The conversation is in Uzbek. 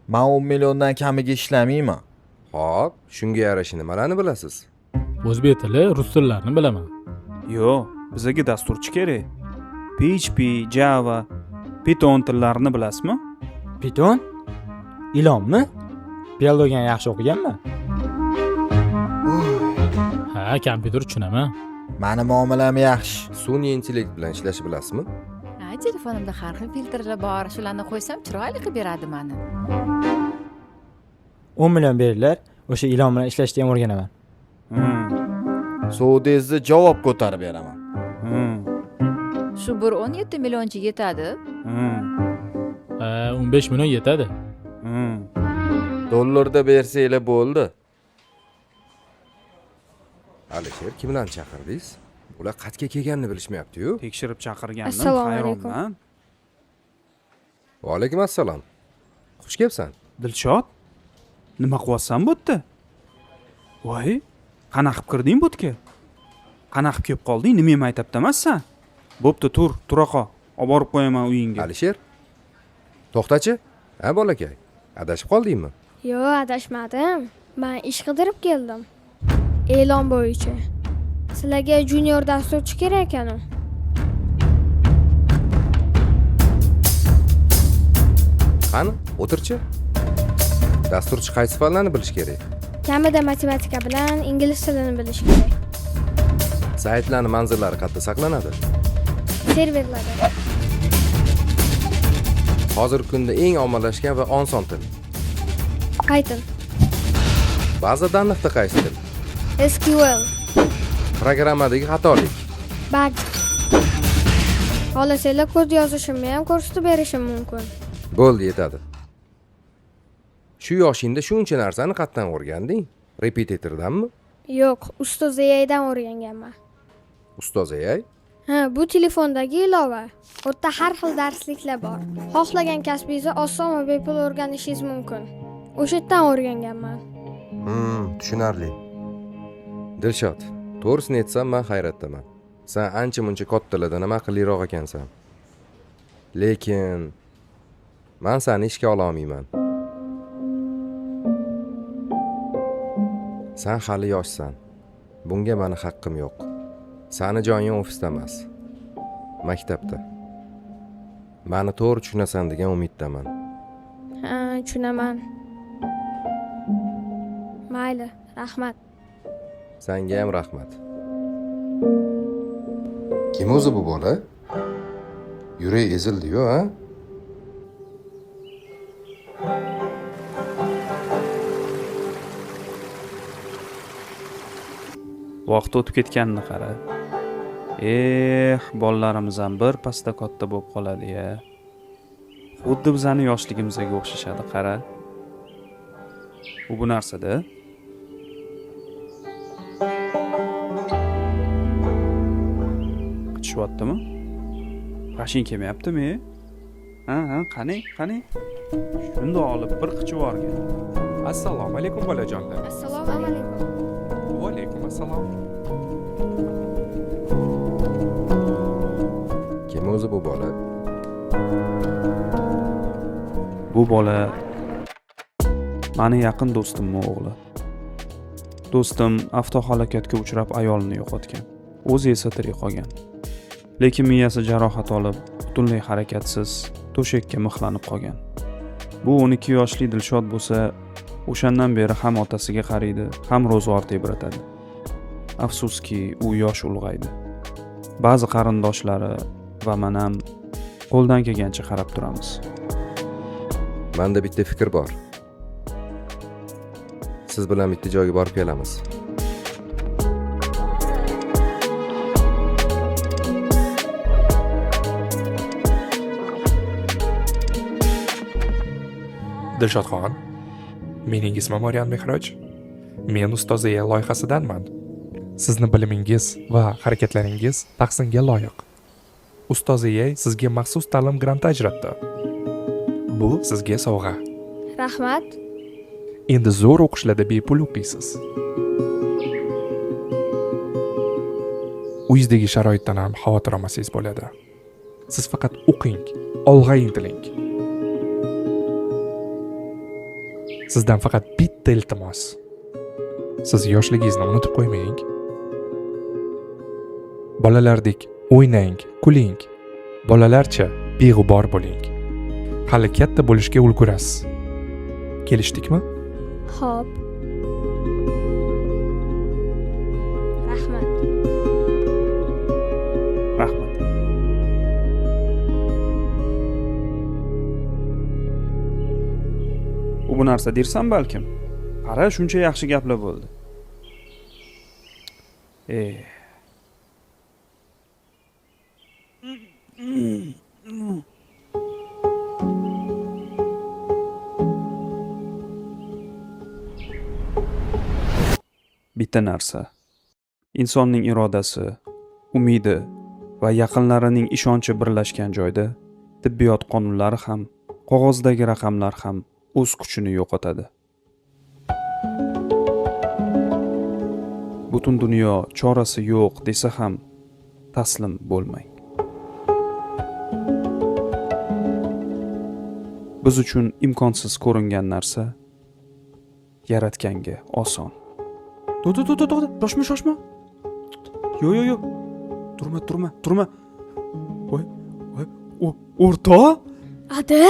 Man 10 milliondan kamiga ishlamayman. Xo'p, shunga yarasha nimalarni bilasiz? O'zbek tili, rus tillarini bilaman. Yo'q, bizga dasturchi kerak. PHP, Java, Python tillarini bilasizmi? Python? Ilonmi? Biologiyani yaxshi o'qiganman. Ha, kompyuter tushunaman. Mani muomalam yaxshi. Sun'iy intellekt bilan ishlashni bilasizmi? Ha, telefonimda har xil filtrlar bor. Shularni qo'ysam chiroyli qilib beradi mani. 10 million beringlar, o'sha ilon bilan ishlashni ham o'rganaman. Sovudingizni javob ko'tarib beraman. Shu bir 17 millioncha yetadi. Ha, 15 million yetadi. Dollarda bersanglar bo'ldi. Alisher, kimlarni chaqirdingiz? Ular qatga kelganini bilishmayapti-yu. Tekshirib chaqirgandim, Assalomu alaykum. hayronman. Va alaykum assalom. Xush kelibsan. Dilshod, nima qilyapsan bu yerda? Voy, qanaqa qilib kirding bu yerga? Qanaqa qilib kelib qolding? Nima maktabda emassan? Bo'pti, tur, tura qol. Olib borib qo'yaman uyingga. Alisher, to'xtachi. Ha, bolakay, adashib qoldingmi? Yo'q, adashmadim. Men ish qidirib keldim. E'lon bo'yicha. Sizlarga junior dasturchi kerak ekan-u. Qani, o'tirchi. Dasturchi qaysi fanlarni bilish kerak? Kamida matematika bilan ingliz tilini bilish kerak. Saytlarning manzillari qayerda saqlanadi? Serverlarda. Hozirgi kunda eng ommalashgan va oson til. Python. Baza данных-da qaysi til? SQL. Programmadagi xatolik. Bug. Xohlasanglar kod yozishimni ham ko'rsatib berishim mumkin. Bo'ldi, yetadi. Shu yoshingda shuncha narsani qayerdan o'rganding? Repetitordanmi? Yo'q, Ustoz AIdan o'rganganman. Ustoz AI? Ha, bu telefondagi ilova. U yerda har xil darsliklar bor. Xohlagan kasbingizni oson va bepul o'rganishingiz mumkin. O'sha yerdan o'rganganman. Tushunarli. Dilshod, to'g'risini aytsam, men hayratdaman. Sen ancha-muncha kattalardan ham aqlliroq ekansan. Lekin men seni ishga ola olmayman. Sen hali yoshsan. Bunga meni haqqim yo'q. Seni joying ofisda emas, maktabda. Meni to'g'ri tushunasan degan umiddaman. Ha, tushunaman. Mayli, rahmat. Senga ham rahmat. Kim o'zi bu bola? Yuragi ezildi-yu, ha? Vaqt o'tib ketganini qara. Eh, bolalarimiz ham bir pasda katta bo'lib qoladi-ya. Xuddi bizani yoshligimizga o'xshashadi, qara. U bu narsada. Tushyaptimi? G'ashing kelmayaptimi? Ha, ha, qani, qani. Shundoq olib bir qichib yuborgan. Assalomu alaykum bolajonlar. Assalomu alaykum. Va alaykum assalom. Kim o'zi bu bola? Bu bola meni yaqin do'stimning o'g'li. Do'stim avtohalokatga uchrab ayolini yo'qotgan. O'zi esa tirik qolgan. Lekin miyasi jarohat olib, butunlay harakatsiz to'shakka mixlanib qolgan. Bu 12 yoshli Dilshod bo'lsa, o'shandan beri ham otasiga qaraydi, ham ro'zg'or tebratadi. Afsuski, u yosh ulg'aydi. Ba'zi qarindoshlari va men ham qo'ldan kelgancha qarab turamiz. Menda bitta fikr bor. Siz bilan bitta joyga borib kelamiz. Dilshodxon, mening ismim Oryan Mehroj. Men Ustoz AI loyihasidanman. Sizni bilimingiz va harakatlaringiz tahsinga loyiq. Ustoz AI sizga maxsus ta'lim granti ajratdi. Bu sizga sovg'a. Rahmat. Endi zo'r o'qishlarda bepul o'qiysiz. Uyingizdagi sharoitdan ham xavotir olmasangiz bo'ladi. Siz faqat o'qing, olg'a intiling. Sizdan faqat bitta iltimos. Siz yoshligingizni unutib qo'ymang. Bolalardek o'ynang, kuling. Bolalarcha beg'ubor bo'ling. Hali katta bo'lishga ulgurasiz. Kelishdikmi? Xo'p. Rahmat. Rahmat. U bu narsa dersan balkim. Qara, shuncha yaxshi gaplar bo'ldi. Bitta narsa. Insonning irodasi, umidi va yaqinlarining ishonchi birlashgan joyda tibbiyot qonunlari ham, qog'ozdagi raqamlar ham o'z kuchini yo'qotadi. Butun dunyo chorasi yo'q desa ham taslim bo'lmang. Biz uchun imkonsiz ko'ringan narsa yaratganga oson. To'xta, to'xta, to'xta, shoshma, shoshma. Yo, yo, yo. Turma, turma, turma. Voy, voy, o'rtoq? Ada?